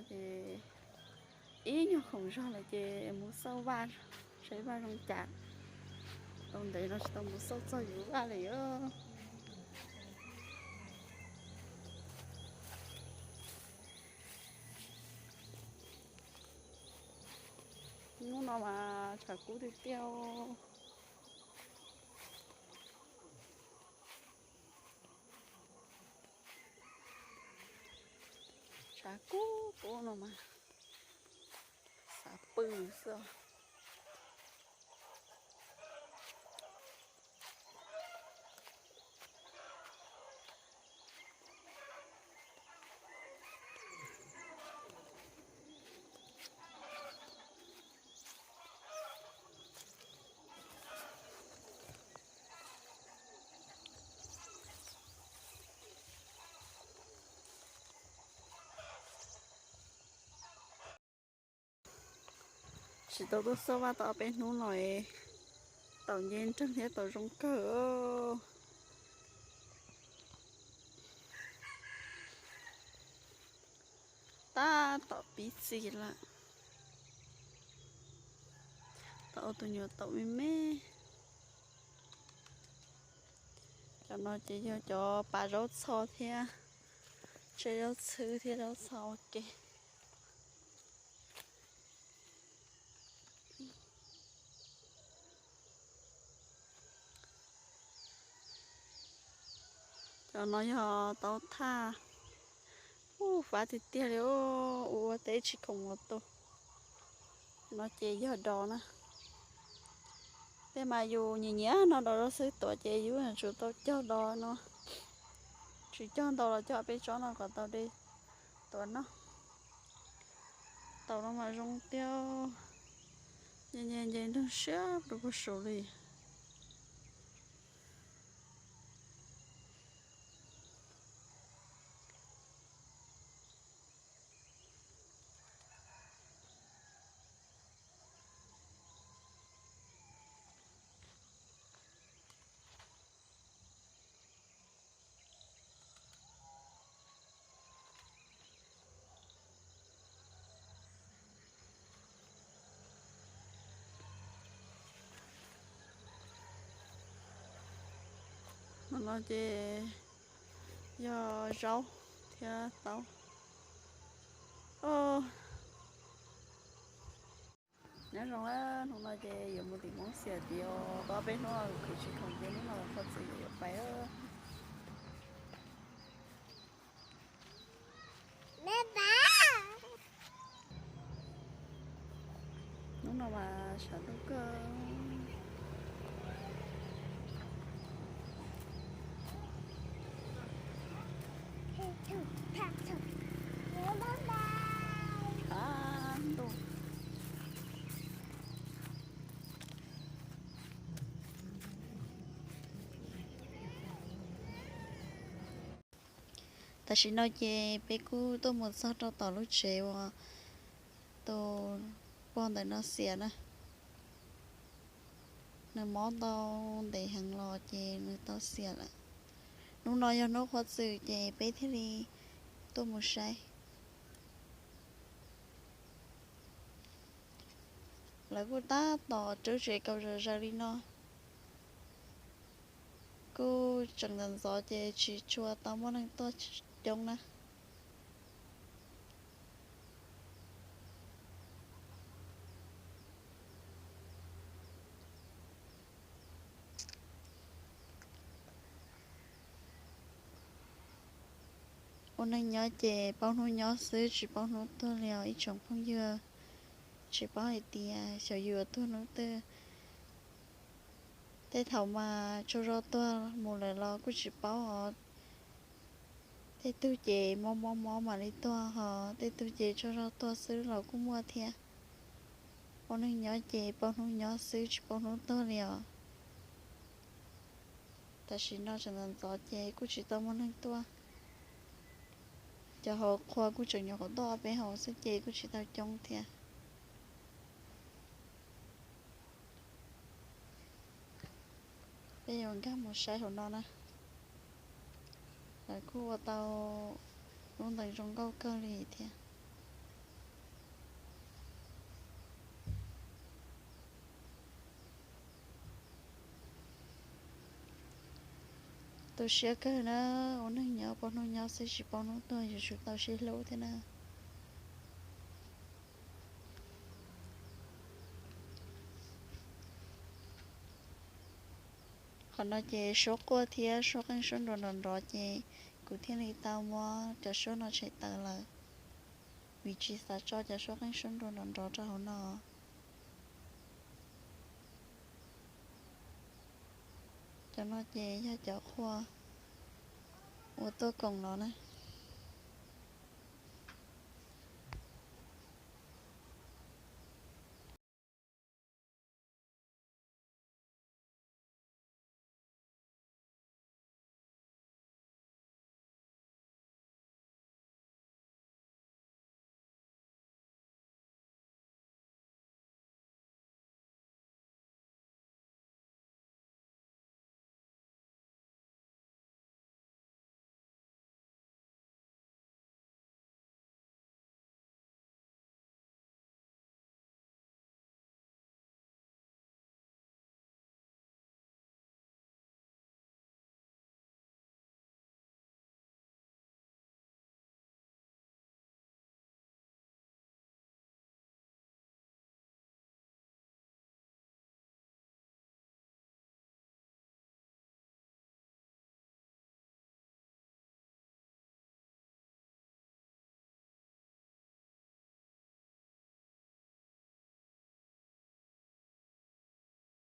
Ces ib nyuag khoom zog lawm ces mus xauj vaj, saib vaj zoo cas. Tau ntev no tsis tau mus xauj txog yus vaj li os. Hnub no mas tshav kub tiag tiag. Tshav kub kub no mas xav pw xwb. Tsis tau tuaj xauj vaj tau ob peb hnub no, tau nce nreeg thiab tau zoo kawg. Tab tom pib txiv lawm. Tau ua tus nyuam taum me me. Cov no ces yog cov pas zaub txho thiab, tseb zaub txhwb thiab zaub txho ua ke. Cov no yog taub thaj. Ub, fab tiag tiag li, ua ua teb tsis khoom ua tu. No ces yog dos na. Tej mas yus nyiam nyiam no dos xwb, tuav ces yus yuav tsum tau cog dos no. Tsis cog ntau los cog peb tsob no kom tau de tuav noj. Taum no mas zoo tiag, nce nce nce nreeg siab rau puag saud li. Hnub no ces yog zaub thiab taub. Nyob zoo, hnub no ces yuav mus tim Hmoob Xias tid, tau peb hnub no khwv tsis khoom ces hnub no qhov txwm yuav pais. Hnub no mas sab ntuj kawg. Tam sim no ces peb kuj tuaj mus txog rau tom lub tsev uas tus pog ntawm no xiam na. Nws mob tau ntev heev los ces nws tau xiam lawm. Hnub no yog hnub qhov txwm ces peb thiaj li tuaj mus saib. Lawv kuj tab tom rub tsev kaum zom zaws li no. Kuj tseem ntxov ntxov ces tsis tshua tau muaj neeg tuaj coob na. Ua neej nyob ces paub hnub nyob xwb tsis paub hnub tuag li os ib tsoom phooj ywg. Tsis paub hais tias xyov yuav tuag hnub twg. Tej thaum mas tsaug zog tuag mus lawm los kuj tsis paub os. Tej tug ces mob mob mob mam li tuag, ho tej tug ces tsaug zog tuag xwb los kuj muaj thiab. Ua neej nyob ces paub hnub nyob xwb tsis paub hnub tuag li os. Tam sim no tseem ntxov ntxov ces kuj tsis tau muaj neeg tuaj. Cov hauv qhua kuj tseem nyuam qhuav tuaj ob peb hauv xwb ces kuj tsis tau coob thiab. Peb yuav nkag mus saib hauv no na. Lawv kuj ua tau lub ntees zoo nkauj kawg li thiab. Tu siab kawg na, ua neeg nyob pom hnub nyob xwb tsis paub hnub tuag yuav tsum tau sib hlub thiab na. Qhov no ces suab quaj thiab suab qeej suab nruas nrov nrov ces kuv thiaj li tau muab cov suab no tshem tawm lawm, vim tsis xav tso cov suab qeej suab nruas nrov nrov rau hauv no. Cov no ces yog cov qhua uas tuaj koom no na.